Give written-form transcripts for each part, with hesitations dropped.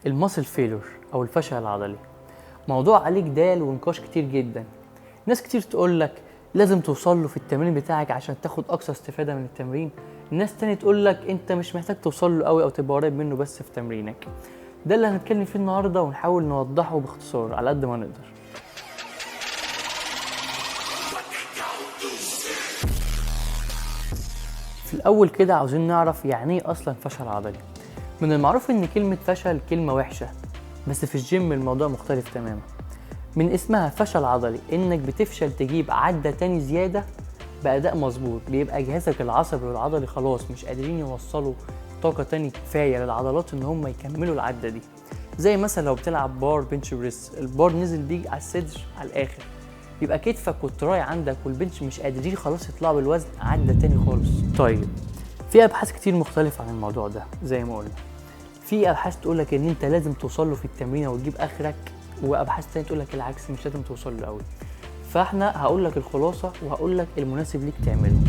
ال muscle failure او الفشل العضلي موضوع عليه جدال ونقاش كتير جدا. ناس كتير تقول لك لازم توصل له في التمرين بتاعك عشان تاخد اقصى استفاده من التمرين، ناس تاني تقول لك انت مش محتاج توصل له قوي او تبقى قريب منه بس في تمرينك. ده اللي هنتكلم فيه النهارده ونحاول نوضحه باختصار على قد ما نقدر. في الاول كده عاوزين نعرف يعني ايه اصلا فشل عضلي. من المعروف ان كلمة فشل كلمة وحشة، بس في الجيم الموضوع مختلف تماما. من اسمها فشل عضلي، انك بتفشل تجيب عدة تاني زيادة بأداء مظبوط، بيبقى جهازك العصبي والعضلي خلاص مش قادرين يوصلوا طاقة تاني كفاية للعضلات ان هم يكملوا العدة دي. زي مثلا لو بتلعب بار bench press، البار نزل بيك على الصدر على الاخر، يبقى كتفك وال tri عندك وال bench مش قادرين خلاص يطلعوا بالوزن عدة تاني خالص. طيب في ابحاث كتير مختلفة عن الموضوع ده، زي ما قلنا في ابحاث تقولك ان انت لازم توصل له في التمرين وتجيب اخرك، وابحاث تانية تقولك العكس مش لازم توصل له قوي. فاحنا هقول لك الخلاصة وهقول لك المناسب ليك تعمله.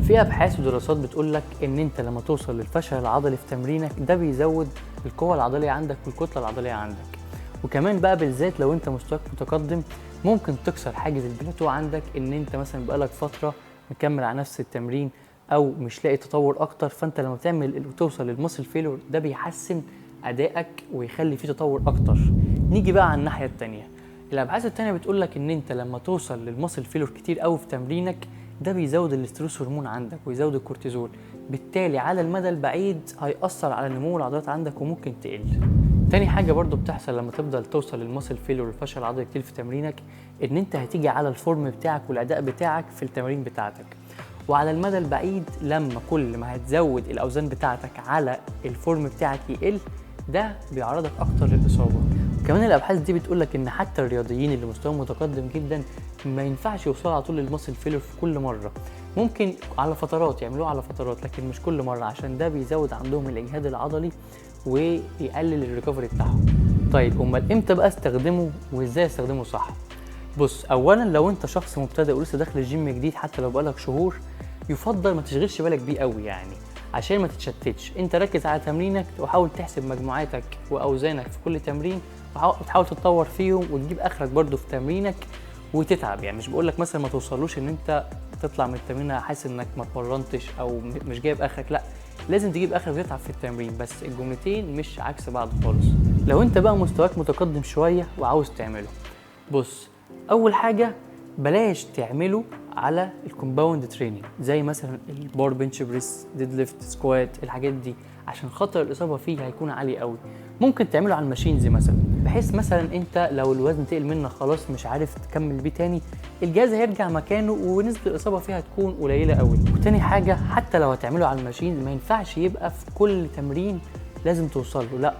في ابحاث ودراسات بتقول لك ان انت لما توصل للفشل العضلي في تمرينك ده بيزود القوة العضلية عندك والكتله العضلية عندك، وكمان بقى بالذات لو انت مستواك متقدم ممكن تكسر حاجز البلاتو عندك، ان انت مثلا بقالك فترة مكمل على نفس التمرين او مش لاقي تطور اكتر، فانت لما تعمل وتوصل لل muscle failure ده بيحسن ادائك ويخلي فيه تطور اكتر. نيجي بقى على الناحية الثانية، الابحاث الثانية بتقول لك ان انت لما توصل لل muscle failure كتير قوي في تمرينك ده بيزود ال stress hormone عندك ويزود الكورتيزول، بالتالي على المدى البعيد هيأثر على نمو العضلات عندك وممكن تقل. تاني حاجة برضو بتحصل لما تفضل توصل لل muscle failure والفشل العضلي كتير في تمرينك، ان انت هتيجي على ال form بتاعك والاداء بتاعك في التمارين بتاعتك، وعلى المدى البعيد لما كل ما هتزود الاوزان بتاعتك على ال form بتاعك يقل، ده بيعرضك اكتر للاصابة. كمان الابحاث دي بتقولك ان حتى الرياضيين اللي مستواهم متقدم جدا ما ينفعش يوصلوا على طول لل muscle failure في كل مرة، ممكن على فترات يعملوه على فترات لكن مش كل مرة، عشان ده بيزود عندهم الاجهاد العضلي ويقلل ال recovery بتاعهم. طيب امال امتى بقى استخدمه وازاي استخدمه صح؟ بص، اولا لو انت شخص مبتدئ ولسه داخل الجيم جديد حتى لو بقالك شهور، يفضل ما تشغلش بالك بيه قوي يعني عشان ما تتشتتش. انت ركز على تمرينك وحاول تحسب مجموعاتك واوزانك في كل تمرين، وتحاول تتطور فيهم وتجيب اخرك برضو في تمرينك وتتعب. يعني مش بقولك مثلا ما توصلوش ان انت تطلع من التمرين حاسس انك ما اتمرنتش او مش جايب اخرك، لا لازم تجيب اخرك وتتعب في التمرين، بس الجملتين مش عكس بعض خالص. لو انت بقى مستواك متقدم شوية وعاوز تعمله، بص اول حاجة بلاش تعمله على ال compound training زي مثلا ال bar bench press، deadlift، squat، الحاجات دي، عشان خطر الاصابة فيه هيكون عالي قوي. ممكن تعمله على ال machines مثلا، بحيث مثلا انت لو الوزن تقل منك خلاص مش عارف تكمل بيه تاني، الجهاز هيرجع مكانه ونسبه الاصابة فيها هتكون قليله قوي. وتاني حاجة، حتى لو هتعمله على ال machine ما ينفعش يبقى في كل تمرين لازم توصل له، لا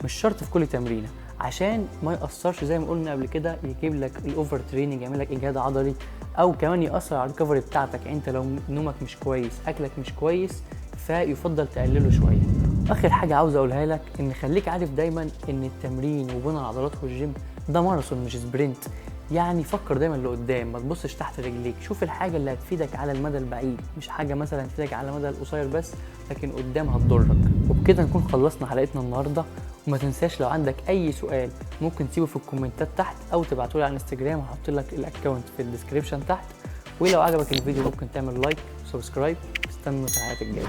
مش شرط في كل تمرينه، عشان ما يأثرش زي ما قلنا قبل كده يجيب لك ال over training، يعمل لك اجهاد عضلي، او كمان يأثر على ال recovery بتاعتك. يعني انت لو نومك مش كويس، اكلك مش كويس، فيفضل تقلله شوية. اخر حاجة عاوز اقولها لك، ان خليك عارف دايما ان التمرين وبناء العضلات والجيم ده ماراثون مش sprint. يعني فكر دايما لقدام، ما تبصش تحت رجليك، شوف الحاجة اللي هتفيدك على المدى البعيد، مش حاجة مثلا تفيدك على المدى القصير بس لكن قدام هتضرك. وبكده نكون خلصنا حلقتنا النهارده، وما تنساش لو عندك اي سؤال ممكن تسيبه في الكومنتات تحت او تبعته لي على الانستجرام، هحط لك ال account في ال description تحت. ولو عجبك الفيديو ممكن تعمل like و subscribe. استنوا في الحلقات الجاية.